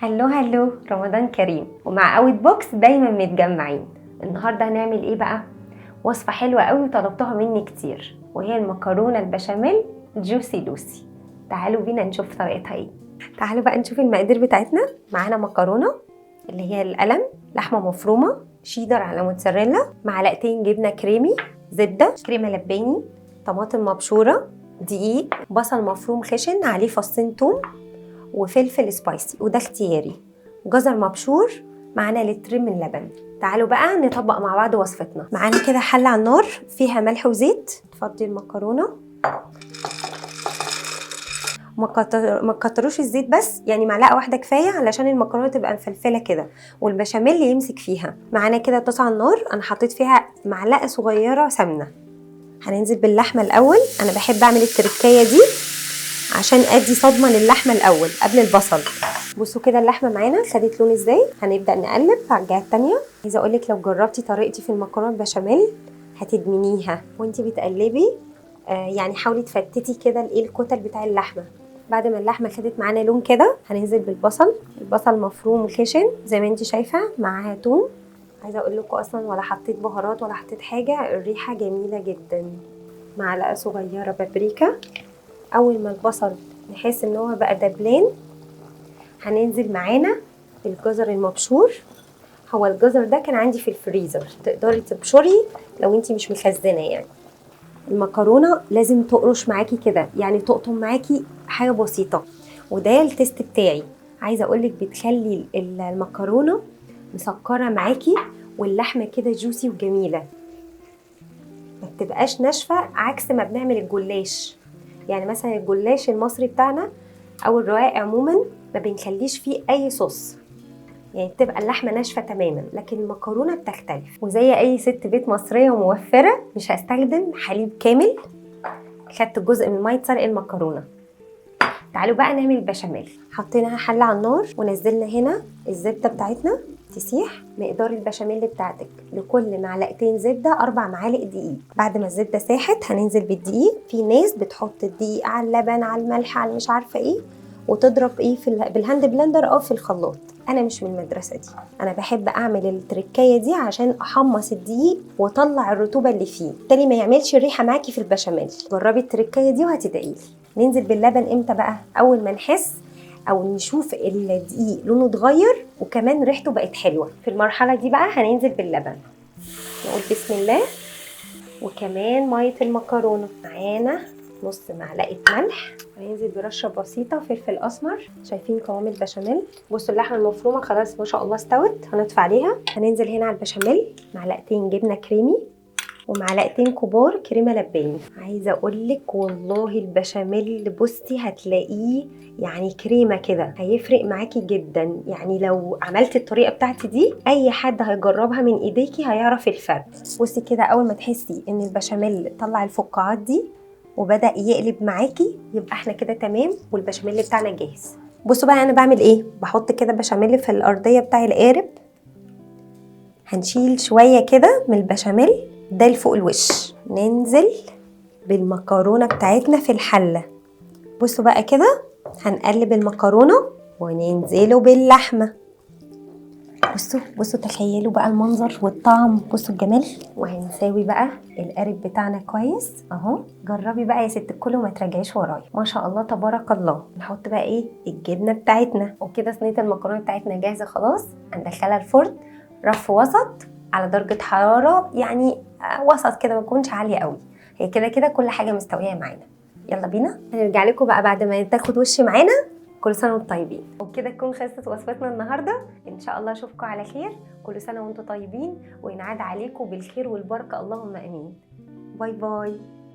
hello hello، رمضان كريم. ومع اوت بوكس دايما متجمعين. النهارده هنعمل ايه بقى؟ وصفه حلوة قوي وطلبتها مني كتير، وهي المكرونه البشاميل juicy lucy. تعالوا بينا نشوف طريقتها ايه. تعالوا بقى نشوف المقادير بتاعتنا. معانا مكرونه اللي هي القلم، لحمه مفرومه، شيدر على موتزاريلا، معلقتين جبنه كريمي، زبدة، كريمة لباني، طماطم مبشوره، دقيق، بصل مفروم خشن عليه فصين توم، وفلفل spicy وده اختياري، جزر مبشور، معانا لترين من لبن. تعالوا بقى نطبق مع بعض وصفتنا. معانا كده حله على النار فيها ملح وزيت. تفضي المكرونه، ما تكتروش الزيت، بس يعني معلقه واحدة كفاية علشان المكرونه تبقى مفلفله كده والبشاميل يمسك فيها. معانا كده طاسه على النار، انا حطيت فيها معلقه صغيرة سمنه. هننزل باللحمه الاول. انا بحب اعمل التركايه دي عشان ادي صدمة للحمه الاول قبل البصل. بصوا كده اللحمة معانا خدت لون ازاي. هنبدا نقلب على الجهة الثانية. عايزه اقولك لو جربتي طريقتي في المكرونه البشاميل هتدمنيها. وانتي بتقلبي يعني حاولي تفتتي كده الايه الكتل بتاع اللحمة. بعد ما اللحمة خدت معانا لون كده هننزل بالبصل. البصل مفروم خشن زي ما انتي شايفه، معاها توم. عايزه اقول لكم اصلا ولا حطيت بهارات ولا حطيت حاجة، الريحة جميلة جدا. معلقه صغيرة بابريكا. اول ما البصل نحس ان هو بقى دبلان هننزل معانا بالجزر المبشور. هو الجزر ده كان عندي في الفريزر، تقدري تبشري لو انتي مش مخزنة. يعني المكرونه لازم تقرش معاكي كده، يعني تقطم معاكي حاجة بسيطة. وده ال taste بتاعي. عايزه اقولك بتخلي المكرونه مسكره معاكي واللحمة كده juicy وجميلة، ما بتبقاش ناشفة عكس ما بنعمل الجلاش. يعني مثلا الجلاش المصري بتاعنا او الرقاق عموما ما بنخليش فيه اي صوص، يعني بتبقى اللحمة ناشفة تماما، لكن المكرونه بتختلف. وزي اي ست بيت مصرية وموفره مش هستخدم حليب كامل، خدت جزء من مية سلق المكرونه. تعالوا بقى نعمل البشاميل. حطيناها حله على النار ونزلنا هنا الزبدة بتاعتنا تسيح. مقدار البشاميل بتاعتك لكل معلقتين زبدة 4 معالق دقيق. بعد ما الزبدة ساحت هننزل بالدقيق. في ناس بتحط الدقيق على اللبن على الملح على مش عارفه ايه وتضرب ايه في بال hand blender او في الخلاط. انا مش من المدرسة دي، انا بحب اعمل التركايه دي عشان احمص الدقيق واطلع الرطوبة اللي فيه، بالتالي ما يعملش الريحة معاكي في البشاميل. جربي التركايه دي وهتدعيلي. ننزل باللبن امتى بقى؟ اول ما نحس او نشوف الدقيق لونه اتغير وكمان ريحته بقت حلوة. في المرحلة دي بقى هننزل باللبن، نقول بسم الله. وكمان مية المكرونه، معانا نص معلقه ملح، هننزل برشه بسيطة فلفل اسمر. شايفين قوام البشاميل؟ بصوا اللحمة المفرومه خلاص ما شاء الله استوت، هنطفي عليها. هننزل هنا على البشاميل معلقتين جبنه كريمي ومعلقتين كبار كريمة لباني. عايزه اقولك والله البشاميل بصي هتلاقيه يعني كريمة كده، هيفرق معاكي جدا. يعني لو عملتي الطريقة بتاعتي دي اي حد هيجربها من ايديكي هيعرف الفرق. بصي كده اول ما تحسي ان البشاميل طلع الفقاعات دي وبدأ يقلب معاكي يبقى احنا كده تمام والبشاميل بتاعنا جاهز. بصوا بقى انا بعمل ايه. بحط كده بشاميل في الارضية بتاع القارب، هنشيل شوية كده من البشاميل ده لفوق الوش. ننزل بالمكرونه بتاعتنا في الحلة. بصوا بقى كده هنقلب المكرونه وننزله باللحمه. بصوا بصوا تخيلوا بقى المنظر والطعم، بصوا الجمال. وهنساوي بقى القارب بتاعنا كويس اهو. جربي بقى يا ست الكل وما تراجعيش ورايا، ما شاء الله تبارك الله. نحط بقى ايه الجبنة بتاعتنا. وكده صينية المكرونه بتاعتنا جاهزة خلاص. هندخلها الفرن رف وسط على درجه حرارة يعني وسط كده، ما تكونش عالية قوي. هي كده كده كل حاجة مستوية معانا. يلا بينا هنرجع لكم بقى بعد ما تاخد وش معانا. كل سنة وانتم طيبين. وبكده تكون خلصت وصفتنا النهارده. ان شاء الله اشوفكم على خير. كل سنة وانتم طيبين وينعاد عليكم بالخير والبركة، اللهم امين. bye bye.